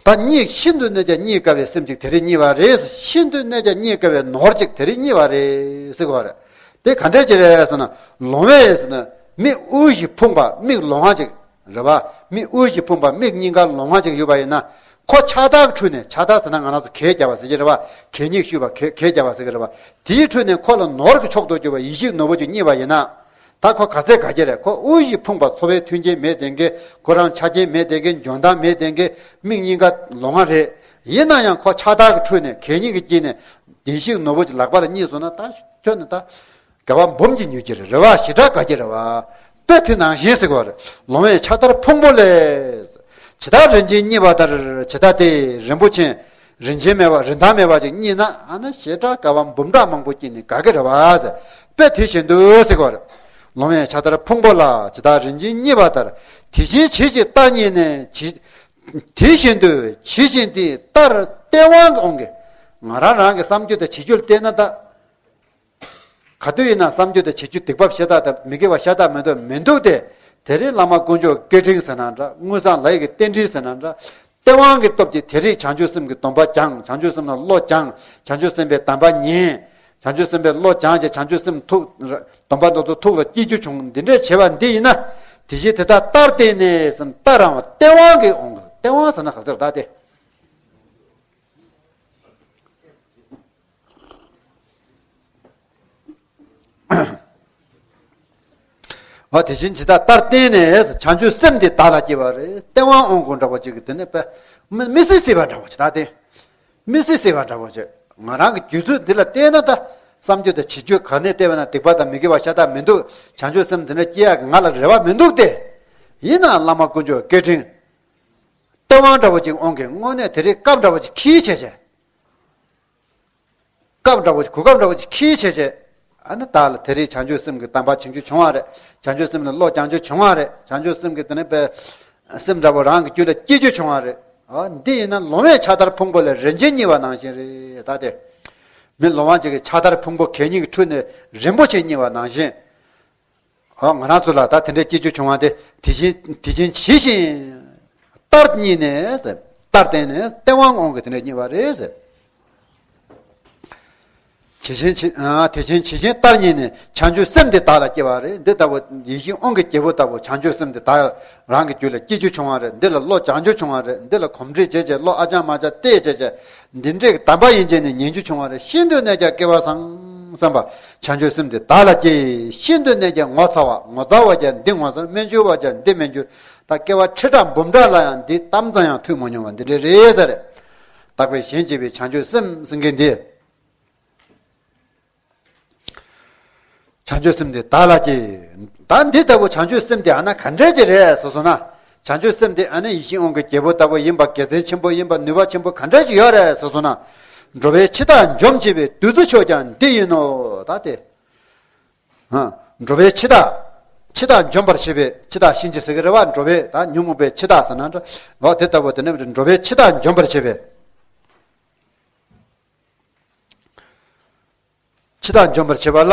ད་རྙེད། ཤིན་ཏུ་ནས་ཀྱང་རྙེད་དཀའ་བའི་སེམས་ཅིག་དེ་རིང་རྙེད་པ་རེད། ཤིན་ཏུ་ནས་ཀྱང་རྙེད་དཀའ་བའི་ནོར་ཅིག་དེ་རིང་རྙེད་པ་རེད་ཟེར་གོ་རེད། དེ་ག་འདྲ་ཅིག་རེད་ཟེར་ན། ལོང་བས་ཟེར་ན་མིག་དབུལ་ཞིང་ཕོངས་པ། མིག་ལོང་བ་ཅིག་རེད་པ། མིག་དབུལ་ཞིང་ཕོངས་པ། མིག་གཉིས་ཀ་ལོང་བ་ཅིག་ཡོད་པ་ཡིན་ན། ཁོ་ཕྱག་དར་གྱི་ཁྲོད་ནས། ཕྱག་དར་ཟེར་ན་ང་རང་ཚོ་གད་རྒྱག་པ་ཟེར་གྱི་རེད་བ། གད་སྙིགས་བཤུས་པ། གད་གད་རྒྱག་པ་ཟེར་གྱི་རེད་བ། དེའི་ཁྲོད་ནས་ཁོ་ལ་ནོར་གྱི་མཆོག་ཏུ་གྱུར་པ་ཡིད་བཞིན་ནོར་བུ་ཅིག་རྙེད་པ་ཡིན་ན། ད་ཁོ་ག་ཚད་དགའ་གི་རེད། ཁོ་དབུགས་ཀྱིས་ཕོངས་པ། འཚོ་བའི་མཐུན་རྐྱེན་མེད་བསྡད་མཁན། ཁོ་རང་ཆ་རྐྱེན་མེད་བསྡད་མཁན། འཇོན་ཐང་མེད་བསྡད་མཁན། མིག་གཉིས་ཀ་ལོང་བ་རེད། ཡིན་ན་ཡང་ཁོ་ཕྱག་དར་གྱི་ཁྲོད་ནས་གད་སྙིགས་ཀྱི་དཀྱིལ་ནས་ཡིད་བཞིན་ནོར་བུ་ཅིག་ལག་པ་ལ་རྙེད་སོང་ན། ད་ཁྱོད་ནི་ད་དགའ་བ་འབུམ་གྱིས་མྱོས་ཀྱི་རེད་བ། ཞེ་དྲག་དགའ་གི་རེད་བ། དཔེ་དེ་ནང་བཞིན་ཟེར་གྱི་ཡོད་རེད། ལོང་བས་ཕྱག་དར་ཕུང་པོ་ལས། ཇི་ལྟར་རིན་ཆེན་རྙེད་པ་ལྟར། ཇི་ལྟར་དེ་རིན་པོ་ཆེ། རིན་ཆེན་མེད་པ། རིན་ཐང་མེད་པ་ཅིག་རྙེད་ན། ཨ་ནི་ཞེ་དྲག་དགའ་བ་འབུམ་ཕྲག་མང་པོ་སྐྱེས་ནས་དགའ་གི་རེད་བ་ཟེར། དཔེ་དེ་བཞིན་དུ་ཟེར་གྱི་ཡོད་རེད། ལོང་བས་ཕྱག་དར་ཕུང་པོ་ལ། ཇི་ལྟར་རིན་ཆེན་རྙེད་པ་ལྟར། དེ་བཞིན་བྱེད་ཅིང་ལྟར་རྙེད་ནས། ཇི། དེ་བཞིན་དུ་བྱེད་བཞིན་དེ་ལྟར་སྟེས་དབང་གི་དབང་གིས། ང་རང་རང་གི་བསམ་རྒྱུ་དང་བྱེད་རྒྱུ་ལ་བལྟས་ན་ད། ག་དུས་ཡིན་ན་བསམ་རྒྱུ་དང་བྱེད་རྒྱུ་སྡིག་པ་ཤ་སྟག་དང་མི་དགེ་བ་ཤ་སྟག་མི་འདུག་མི་འདུག་སྟེ། དེ་རིང་བླ་མ་དཀོན་མཆོག་སྐད་འཕྲིན་ཟེར་ན་འདྲ། དངོས་བཟང་ལག་ཡིག་གི་རྟེན་འབྲེལ་ཟེར་ན་འདྲ། སྟེས་དབང་གི་སྟོབས་ཀྱིས་དེ་རིང་བྱང་ཆུབ་སེམས་ཀྱི་སྡོམ་པ་སྦྱངས། བྱང་ཆུབ་སེམས་ལ་བློ་སྦྱངས། བྱང་ཆུབ་སེམས་དཔའི་གདམས་པ་ཉན། བྱང་ཆུབ་སེམས་དཔའི་བློ་སྦྱངས་བྱས། བྱང་ཆུབ་སེམས་ཐུགས། སྡོམ་པ་འདི་ཚོ་ཐུགས་ལ་སྐྱེ་རྒྱུ་བྱུང་། འདི་འདྲས་བྱས་པ་འདི་ཡིན་ན། དེ་བཞིན་དེ་ལྟར་ལྟར་བརྟེན་ནས་ཟེར། ལྟར་རང་བ་སྟེས་དབང་གི་དབང་གིས། སྟེས་དབང་ཟེར་ན་ག་ཟེར་ད་དེ། ཨ། དེ་བཞིན་ཇི་ལྟར་ལྟར་བརྟེན་ནས། བྱང་ཆུབ་སེམས་འདི་བདག་ལ་སྐྱེ་བ་རེད། སྟེས་དབང་དབང་བསྐུར་འདྲ་པོ་ཅིག་གིས་དེ་ནས་དཔེ་མི་མི་སྲིད་སྲིད་པ་འདྲ་པོ་ཅིག་ད་དེ། མི་སྲིད་སྲིད་པ་འདྲ་པོ་ཅིག་ང་རང་གི་རྒྱུད་ཚོད་འདི་ལ་བལྟས་ན་ད། བསམ་རྒྱུ་དང་བྱེད་རྒྱུ་ག་ནས་བལྟས་པ་ན་སྡིག་པ་དང་མི་དགེ་བ་ཤ་སྟག་མི་འདུག་བྱང་ཆུབ་སེམས་འདི་འདྲ་སྐྱེ་ཡག་གི་ང་ལ་རེ་བ་མི་འདུག་སྟེ། ཡིན་ནའང་བླ་མ་དཀོན་མཆོག་སྐད་འཕྲིན། སྟེས་དབང་འདྲ་པོ་ཅིག་དབང་གིས་དངོས་གནས་དེ་རིང་སྐབས་འདྲ་པོ་ཅིག་ཁྱི་བྱས་བྱས། སྐབས་འདྲ་པོ་ཅིག་གོ་སྐབས་འདྲ་པོ་ཅིག་ཁྱི་བྱས་བྱས། ཨ་ནི་བདག་ལ་དེ་རིང་བྱང་ཆུབ་སེམས་ཀྱི་གདམས་པ་བྱིན་རྒྱུ་བྱུང་བ་རེད། བྱང་ཆུབ་སེམས་ལ་བློ་སྦྱང་རྒྱུ་བྱུང་བ་རེད། བྱང་ཆུབ་སེམས་ཀྱི་དེ་ནས་པའི་སེམས་འདྲ་པོ་རང་གི་རྒྱུད་ལ་སྐྱེ་རྒྱུ་བྱུང་བ་རེད། ཨ། འདི་ཡིན་ན་ལོང་བས་ཕྱག་དར་ཕུང་པོ་ལས་རིན་ཆེན་རྙེད་པ་ནང་བཞིན་རེད། ད་དེ་མི་ལོང་བ་ཅིག་གིས་ཕྱག་དར་ཕུང་པོ་གད་སྙིགས་ཀྱི་ཁྲོད་ནས་རིན་པོ་ཆེ་རྙེད་པ་ནང་བཞིན། ཨ། ང་རང་ཚོ་ལ་ད་དེ་འདྲའི་སྐྱེ་རྒྱུ་བྱུང་བ་དེ། དེ་བཞིན་དེ་བཞིན་ཇི་བཞིན་ལྟར་རྙེད་ནས་ཟེར། ལྟར་བརྟེན་ནས་སྟེས་དབང་དབང་གིས་དེ་འདྲ་རྙེད་པ་རེད་ཟེར། ཇི་བཞིན་ཇི། ཨ། དེ་བཞིན་ཇི་བཞིན་ལྟར་རྙེད་ནས་བྱང་ཆུབ་སེམས་དེ་བདག་ལ་སྐྱེ་བ་རེད། འདི་ལྟ་བུ་ཡིད་བཞིན་དབང་གི་རྒྱལ་པོ་ལྟ་བུ་བྱང་ཆུབ་སེམས་དེ་བདག་རང་གི་རྒྱུད་ལ་སྐྱེ་རྒྱུ་བྱུང་བ་རེད། འདི་ལ་བློ་སྦྱང་རྒྱུ་བྱུང་བ་རེད། འདི་ལ་གོམས་འདྲིས་བྱས་བྱས། བློ་ཨ་ཅང་མ་ཅང་གཏད་བྱས་བྱས། འདི་འདྲའི་གདམས་པ་ཡན་ཆད་ནས་ཉན་རྒྱུ་བྱུང་བ་རེད། ཤིན་ཏུ་ནས་ཀྱང་སྐལ་བ་བཟང་བསམ་པ་བྱང་ཆུབ་སེམས་དེ་བདག་ལ་སྐྱེས། ཤིན་ཏུ་ནས་ཀྱང་ངོ་ཚ་བ། ངོ་ཚ་བ་ཀྱང་འདི་ངོ་ཚ། སྨོན་འཇུག་བ་ཀྱང་འདི་སྨོན་འཇུག་ད་སྐྱེ་བ་ཁྲི་ཕྲག་འབུམ་ཕྲག་ལ་ཡང་འདི་གཏམ་ཙམ་ཡང་ཐོས་མ་མྱོང་བ་འདི་འདྲ་རེད་ཟེར། རྟག་པའི་གཞན་གཅེས་པའི་བྱང་ཆུབ་སེམས་ཟེར་མཁན་འདི། བྱང་ཆུབ་སེམས་དེ་བདག་ལ་སྐྱེས། ད་འདི་ལྟ་བུ་བྱང་ཆུབ་སེམས་དེ་ཨ་ན་ག་འདྲ་ཅིག་རེད་ཟེར་སོང་ན། བྱང་ཆུབ་སེམས་དེ་ཨ་ནི་ཡིད་བཞིན་དབང་གི་རྒྱལ་པོ་ལྟ་བུ་ཡིན་པ། དགེ་མཚན་ཆེན་པོ་ཡིན་པ། ནུས་པ་ཆེན་པོ་ག་འདྲ་ཅིག་ཡོད་རེད་ཟེར་སོང་ན། འགྲོ་བའི་འཆི་བདག་འཇོམས་བྱེད་པའི་བདུད་རྩི་མཆོག་ཀྱང་འདི་ཡིན་ནོ། ད་དེ། ཨ། འགྲོ་བའི་འཆི་བདག་འཆི་བདག་འཇོམས་པར་བྱེད་པའི། འཆི་བདག་གཤིན་རྗེ་ཟེར་གི་རེད་བ། འགྲོ་བའི་ད་ཉོན་མོངས་པའི་འཆི་བདག་ཟེར་ན་འདྲ། འོ་དེ་ལྟ་བུ་དེ་ནི་འགྲོ་བའི་འཆི་བདག་འཇོམས་པར་བྱེད་པའི། འཆི་བདག་འཇོམས་པར་བྱེད་པ་ལ།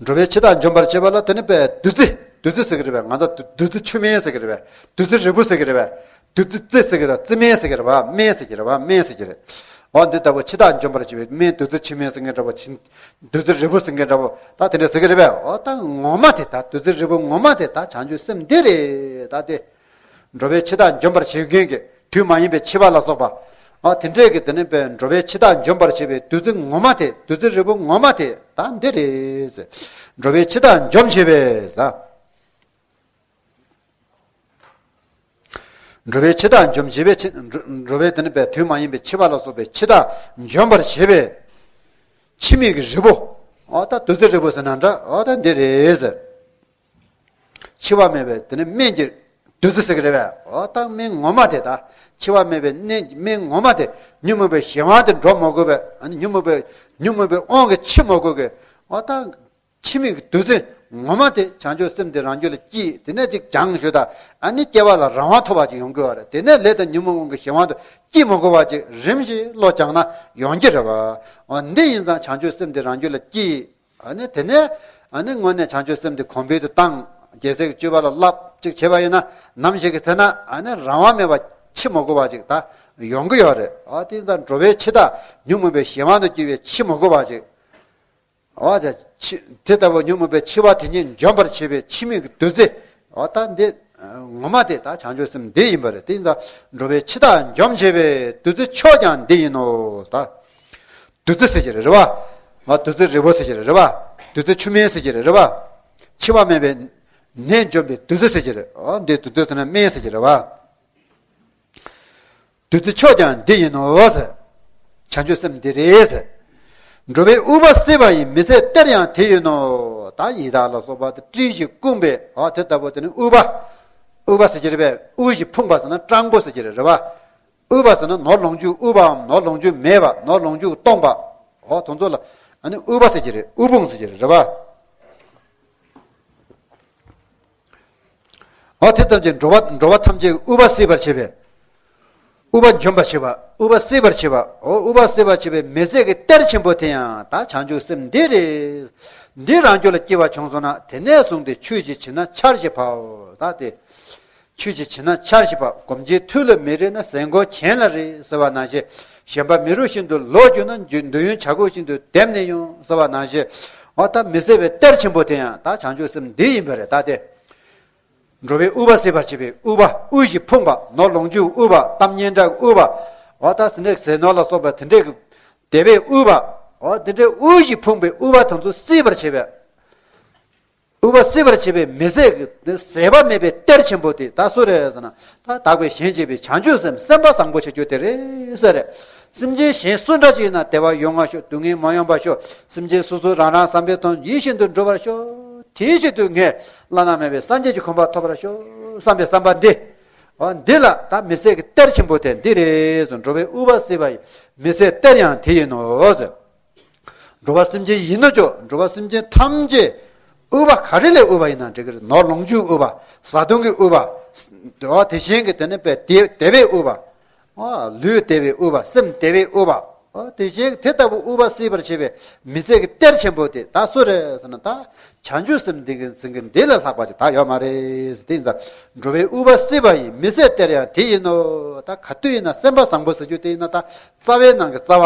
འགྲོ་བའི་འཆི་བདག་འཇོམས་པར་བྱེད་པ་ལ་དེ་ནི་པའི་བདུད་རྩི། བདུད་རྩི་ཟེར་གི་རེད་པས། ང་ཚོ་བདུད་རྩི་ཆུ་སྨན་ཟེར་གི་རེད་པས། བདུད་རྩི་རིལ་བུ་ཟེར་གི་རེད་པས། བདུད་རྩི་རྩི་ཟེར་གི་རེད། རྩི་སྨན་ཟེར་གི་རེད་པ། སྨན་ཟེར་གི་རེད་པ། སྨན་ཟེར་གི་རེད། འོ་འདི་ལྟ་བུ་འཆི་བདག་འཇོམས་པར་བྱེད་པའི་སྨན། བདུད་རྩི་ཆུ་སྨན་ཟེར་མཁན་འདྲ་པོ། བདུད་རྩི་རིལ་བུ་ཟེར་མཁན་འདྲ་པོ། ད་དེ་འདྲ་ཟེར་གི་རེད་པས། འོ་ད་ངོ་མ་དེ། ད་བདུད་རྩི་རིལ་བུ་ངོ་མ་དེ་ད་བྱང་ཆུབ་སེམས་འདི་རེད། ད་དེ། འགྲོ་བའི་འཆི་བདག་འཇོམས་པར་བྱེད་མཁན་གྱི་དུས་མ་ཡིན་པའི་འཆི་བ་ལ་སོགས་པ། ཨ། དེ་འདྲས་ཀྱི་དེ་ནི་པའི་འགྲོ་བའི་འཆི་བདག་འཇོམས་པར་བྱེད་པའི་བདུད་རྩི་ངོ་མ་དེ། བདུད་རྩི་རིལ་བུ་ངོ་མ་དེ་ད་འདི་རེད་ཟེར། འགྲོ་བའི་འཆི་བདག་འཇོམས་བྱེད་པའི་ཟེར། འགྲོ་བའི་འཆི་བདག་འཇོམས་བྱེད་པའི་འཆི། འགྲོ། འགྲོ་བའི་དེ་ནི་པའི་དུས་མ་ཡིན་པའི་འཆི་བ་ལ་སོགས་པའི་འཆི་བདག་འཇོམས་པར་བྱེད་པའི་འཆི་མེད་ཀྱི་རིལ་བུ། ཨ། ད་བདུད་རྩི་རིལ་བུ་ཟེར་ན་འདྲ། ཨ། ད་འདི་རེད་ཟེར། འཆི་བ་མེད་པའི་དེ་ནི་སྨན་གྱི་བདུད་རྩི་ཟེར་གི་རེད་པས། འོ་ད་སྨན་ངོ་མ་དེ། ད་འཆི་བ་མེད་པའི་སྨན། སྨན་ངོ་མ་དེ། ཉོན་མོངས་པའི་གཞན་དབང་དུ་འགྲོ་མ་དགོས་པའི། ཨ་ནི་ཉོན་མོངས་པའི། ཉོན་མོངས་པའི་དབང་གིས་འཆི་མ་དགོས་པའི། འོ་ད་འཆི་མེད་ཀྱི་བདུད་རྩི་ངོ་མ་དེ་བྱང་ཆུབ་སེམས་དེ་རང་རྒྱུད་ལ་སྐྱེས། དེ་ནས་ཅིག་སྦྱངས་ཞུ་ད། ཨ་ནི་སྐྱེ་བ་ལ་རང་དབང་ཐོབ་པ་ཅིག་ཡོང་གི་ཡོད་རེད། དེ་ནས་ལས་དང་ཉོན་མོངས་དབང་གིས་གཞན་དབང་དུ་སྐྱེ་མ་དགོས་པ་ཅིག་རིམ་བཞིན་བློ་སྦྱངས་ན་ཡོང་གི་རེད་པ། འོ་འདི་ཡིན་ཙང་བྱང་ཆུབ་སེམས་དེ་རང་རྒྱུད་ལ་སྐྱེས། ཨ་ནི་དེ་ནས། ཨ་ནི་དངོས་གནས་བྱང་ཆུབ་སེམས་དེ་གོང་འཕེལ་དུ་བཏང་། རྒྱལ་སྲས་ཀྱི་སྤྱོད་པ་ལ་བསླབ་ཅིག་བྱས་པ་ཡིན་ན། ནམ་ཞིག་གི་ཚེ་ན་ཨ་ནི་རང་དབང་མེད་པ་འཆི་མ་དགོས་པ་ཅིག་ད་ཡོང་གི་ཡོད་རེད། ཨ་དེ་ད་འགྲོ་བའི་འཆི་བདག་ཉོན་མོངས་པའི་གཞན་དབང་དུ་གྱུར་པའི་འཆི་མ་དགོས་པ་ཅིག་ཨ་དེ་འཆི། དེ་ལྟ་བུ་ཉོན་མོངས་པའི་འཆི་བ་དེ་ཉིད་འཇོམས་པར་བྱེད་པའི་འཆི་མེད་ཀྱི་བདུད་རྩི། ཨ་ད་འདི། ངོ་མ་དེ་ད་བྱང་ཆུབ་སེམས་འདི་ཡིན་པ་རེད། དེ་ཡིན་ཙང་འགྲོ་བའི་འཆི་བདག་འཇོམས་བྱེད་པའི་བདུད་རྩི་མཆོག་ཀྱང་འདི་ཡིན་ནོ། ད་བདུད་རྩི་ཟེར་གྱི་རེད་བ། ང་བདུད་རྩི་རིལ་བུ་ཟེར་གྱི་རེད་བ། བདུད་རྩི་ཆུ་སྨན་ཟེར་གྱི་རེད་བ། འཆི་བ་མེད་པའི་ནད་འཇོམས་པའི་བདུད་རྩི་ཟེར་གྱི་རེད། འོ་འདི་བདུད་རྩི་ཟེར་ན་སྨན་ཟེར་གྱི་རེད་བ། བདུད་རྩི་མཆོག་ཀྱང་འདི་ཡིན་ནོ་ཟེར། བྱང་ཆུབ་སེམས་འདི་རེད་ཟེར། འགྲོ་བའི་དབུལ་བ་བསིལ་བ་ཡི། མི་བཟད་གཏེར་ཡང་དེ་ཡིན་ནོ། ད་ཡི་དྭགས་ལ་སོགས་པ་དེ་སྤྲིན་བཞིན་སྐུངས་པའི་འོ་དེ་ལྟ་བུ་དེ་ནི་དབུལ་བ། དབུལ་བ་ཟེར་གྱི་རེད་པས། དབུལ་ཞིང་ཕོངས་པ་ཟེར་ན་སྤྲང་པོ་ཟེར་གྱི་རེད་རེད་བ། དབུལ་བ་ཟེར་ན་ནོར་ལོངས་སྤྱོད་དབུལ་བའམ་ནོར་ལོངས་སྤྱོད་མེད་པ། ནོར་ལོངས་སྤྱོད་སྟོང་པ། འོ་དེ་ཚོ་ལ་ཨ་ནི་དབུལ་བ་ཟེར་གྱི་རེད། དབུལ་ཕོངས་ཟེར་གྱི་རེད་རེད་བ། འོ་དེ་ཙམ་གྱིས་འགྲོ་བ་འགྲོ་བ་ཐམས་ཅད་དབུལ་བ་སེལ་བར་བྱེད་པའི། དབུལ་བ་འཇོམས་པར་བྱེད་པ། དབུལ་བ་སེལ་བར་བྱེད་པ། འོ་དབུལ་བ་སེལ་བར་བྱེད་པའི་མི་ཟད་ཀྱི་གཏེར་ཆེན་པོ་དེ་ཡང་ད་བྱང་ཆུབ་སེམས་འདི་རེད། འདི་རང་རྒྱུད་ལ་སྐྱེ་བ་བྱུང་སོང་ན། དེ་ནས་བཟུང་སྟེ་ཆོས་ཀྱི་བྱིན་རླབས་ཆར་བཞིན་བབས། ད་དེ། ཆོས་ཀྱི་བྱིན་རླབས་ཆར་བཞིན་བབས། སྒོམ་ཆེན་ཐུགས་ལ་མི་རེག་ན། ཟས་མགོ་གྱེན་ལ་རེག་ཟེར་བ་ནང་བཞིན། ཞེན་པ་མེ་རུ་བཞིན་དུ་ལོག་གྱུར་ན། འདོད་ཡོན་བྱ་རྒོད་བཞིན་དུ་འདེབས་ནས་ཡོང་ཟེར་བ་ནང་བཞིན། འོ་ད་མི་ཟད་པའི་གཏེར་ཆེན་པོ་དེ་ཡང་ད་བྱང་ཆུབ་སེམས་འདི་ཡིན་པ་རེད། ད་དེ། འགྲོ་བའི་དབུལ་བ་སེལ་བར་བྱེད་པའི་དབུལ་བ། དབུལ་ཞིང་ཕོངས་པ། ནོར་ལོངས་སྤྱོད་དབུལ་བ། གཏམ་སྙན་གྲགས་དབུལ་བ། འོ་ད་དེ་འདྲའི་ཟས་ནོར་ལ་སོགས་པ་དེ་འདྲའི་བདེ་བའི་དབུལ་བ། འོ་དེ་འདྲའི་དབུལ་ཞིང་ཕོངས་པའི་དབུལ་བ་དེ་ཚོ་སེལ་བར་བྱེད་པའི། དབུལ་བ་སེལ་བར་བྱེད་པའི་མི་ཟད་ཀྱི་ཟད་པ་མེད་པའི་གཏེར་ཆེན་པོ་དེ་ད་སུ་རེད་ཟེར་ན། ད་དག་པའི་ཞིང་བྱེད་པའི་བྱང་ཆུབ་སེམས། སེམས་པ་བཟང་པོ་བྱེད་རྒྱུ་དེ་རེད་ཟེར་རེད། སེམས་ཅན་གཞན་སུ་འདྲ་ཅིག་ཡིན་ན་བདེ་བ་ཡོང་བ་ཤོག། སྡུག་བསྔལ་མ་ཡོང་བ་ཤོག། སེམས་ཅན་སོ་སོ་རང་རང་བསམ་པའི་དོན་ཡིད་བཞིན་དུ་འགྲུབ་པར་ཤོག། དེའི་ཆེད་དུ་ངས་བླ་ན་མེད་པའི་སངས་རྒྱས་ཀྱི་གོ་འཕང་ཐོབ་པར་ཤོག་བསམ་པའི་བསམ་པ་འདི། འོ་འདི་ལ་ད་མི་ཟད་ཀྱི་གཏེར་ཆེན་པོ་དེ་འདི་རེད་ཟེར། འགྲོ་བའི་དབུལ་བ་སེལ་བ་ཡི། མི་ཟད་གཏེར་ཡང་དེ་ཡིན་ནོ་ཟེར། འགྲོ་བ་སེམས་ཅན་ཡིན་ན་ཆོག། འགྲོ་བ་སེམས་ཅན་ཐམས་ཅད་དབུལ་བ་ག་རེ་ལས་དབུལ་བ་ཡིན་ན་འགྲིག་གི་རེད། ནོར་ལོངས་སྤྱོད་དབུལ་བ། བཟའ་བཏུང་གི་དབུལ་བ། དེ་བ་དེ་བཞིན་གྱི་དེ་ནི་བདེ་བདེ་བའི་དབུལ་བ། ལུས་བདེ་བའི་དབུལ་བ། སེམས་བདེ་བའི་དབུལ་བ། དེ་བཞིན་དེ་ལྟ་བུ་དབུལ་བ་སེལ་བར་བྱེད་པའི་མི་ཟད་ཀྱི་གཏེར་ཆེན་པོ་དེ་ད་སུ་རེད་ཟེར་ན། ད་བྱང་ཆུབ་སེམས་འདི་གི་འཛིན་གྱི་འདི་ལས་ལྷག་པ་ཅིག་ད་ཡོད་མ་རེད། དེ་ཡིན་ཙང་འགྲོ་བའི་དབུལ་བ་སེལ་བ་ཡི། མི་ཟད་གཏེར་ཡང་དེ་ཡིན་ནོ། ད་ག་དུས་ཡིན་ན་སེམས་པ་བཟང་པོ་ཟེར་རྒྱུ་དེ་ཡིན་ན་ད། རྩ་བའི་ནང་གི་རྩ་བ།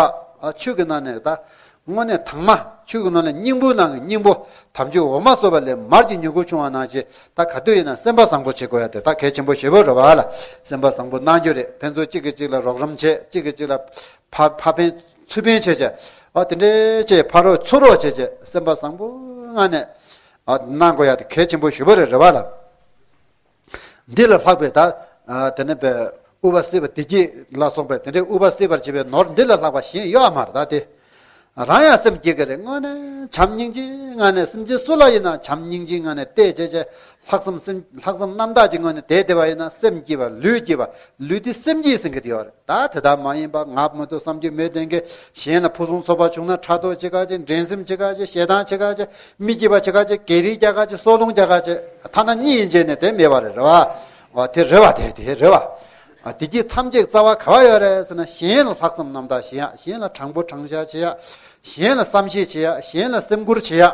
ཆོས་ཀྱི་ནང་ནས་ད། དངོས་གནས་དྭངས་མ། ཆོས་ཀྱི་ནང་ནས་སྙིང་པོའི་ནང་གི་སྙིང་པོ། དམ་ཆོས་འོ་མ་སོགས་པ་ལས་མར་གྱི་མྱུ་གུ་ཕྱུང་བ་ནང་བཞིན། ད་ག་དུས་ཡིན་ན་སེམས་པ་བཟང་པོ་བྱེད་དགོས་ཡ་དེ་ད་གལ་ཆེན་པོ་ཞེ་པོ་རེད་བ་ལ། སེམས་པ་བཟང་པོ་གནང་རྒྱུ་རེད། ཕན་ཚུན་གཅིག་གིས་གཅིག་ལ་རོགས་རམ་བྱེད། གཅིག་གིས་གཅིག་ལ་ཕ་ཕ་ཕན་ཚུན་ཕན་བྱེད་བྱེད། ཨ་དེ་འདྲའི་བྱེད། ཕ་རོགས་ཚུར་རོགས་བྱེད་བྱེད། སེམས་པ་བཟང་པོ་ངང་ནས་ཨ་གནང་དགོས་ཡ་དེ་གལ་ཆེན་པོ་ཞེ་པོ་རེད་རེད་བ་ལ། འདི་ལས་ལྷག་པའི་ད། དེ་ནས་པའི་དབུལ་བ་སེལ་བ་བདེ་སྐྱིད་ལ་སོགས་པའི་དེ་འདྲའི་དབུལ་བ་སེལ་བར་བྱེད་པའི་ནོར་འདི་ལས་ལྷག་པ་གཞན་ཡོད་མ་རེད་ད་དེ། རང་ཡང་སེམས་སྐྱིད་ཀྱི་རེད། དངོས་གནས་བྱམས་སྙིང་རྗེའི་ངང་ནས་སེམས་ཅན་སུ་ལ་ཡིན་ན་བྱམས་སྙིང་རྗེའི་ངང་ནས་བལྟས་བྱས་བྱས། ལྷག་བསམ་སེམས་ལྷག་བསམ་རྣམ་དག་གི་ངང་ནས་བསྡད་བསྡད་པ་ཡིན་ན་སེམས་སྐྱིད་པ་ལུས་སྐྱིད་པ། ལུས་འདི་སེམས་ཀྱིས་ཟིན་གྱི་དེ་ཡོད་རེད། ད་དེ་ལྟར་མ་ཡིན་པ་ངག་མི་ཐོག་བསམ་རྒྱུ་མེད་དེ་འགའི་གཞན་ལ་ཕུན་སུམ་ཚོགས་པ་བྱུང་ན་ཕྲག་དོག་བྱེད་ག་བྱེད། འགྲན་སེམས་བྱེད་ག་བྱེད། ཞེ་སྡང་བྱེད་ག་བྱེད། མི་སྐྱིད་པ་བྱེད་ག་བྱེད། སྒེར་རིགས་རྒྱག་ག་བྱེད། སྲོག་རླུང་རྒྱག་ག་བྱེད། ཐ་ན་གཉིད་ཡིན་བྱས་ནས་དེ་མེད་པ་རེད་རེད་བ། དེ་རེད་བ། དེ་དེ་རེད་བ། བདེ་སྐྱིད་ཐམས་ཅད་རྩ་བ་ག་བ་ཡོད་རེད་ཟེར་ན། གཞན་ལ་ལྷག་བསམ་རྣམ་དག་བྱེད་ཡག་གཞན་ལ་དྲང་པོ་དྲང་བཞག་བྱེད་ཡག་གཞན་ལ་བསམ་ཤེས་བྱེད་ཡག་གཞན་ལ་སེམས་ཁུར་བྱེད་ཡག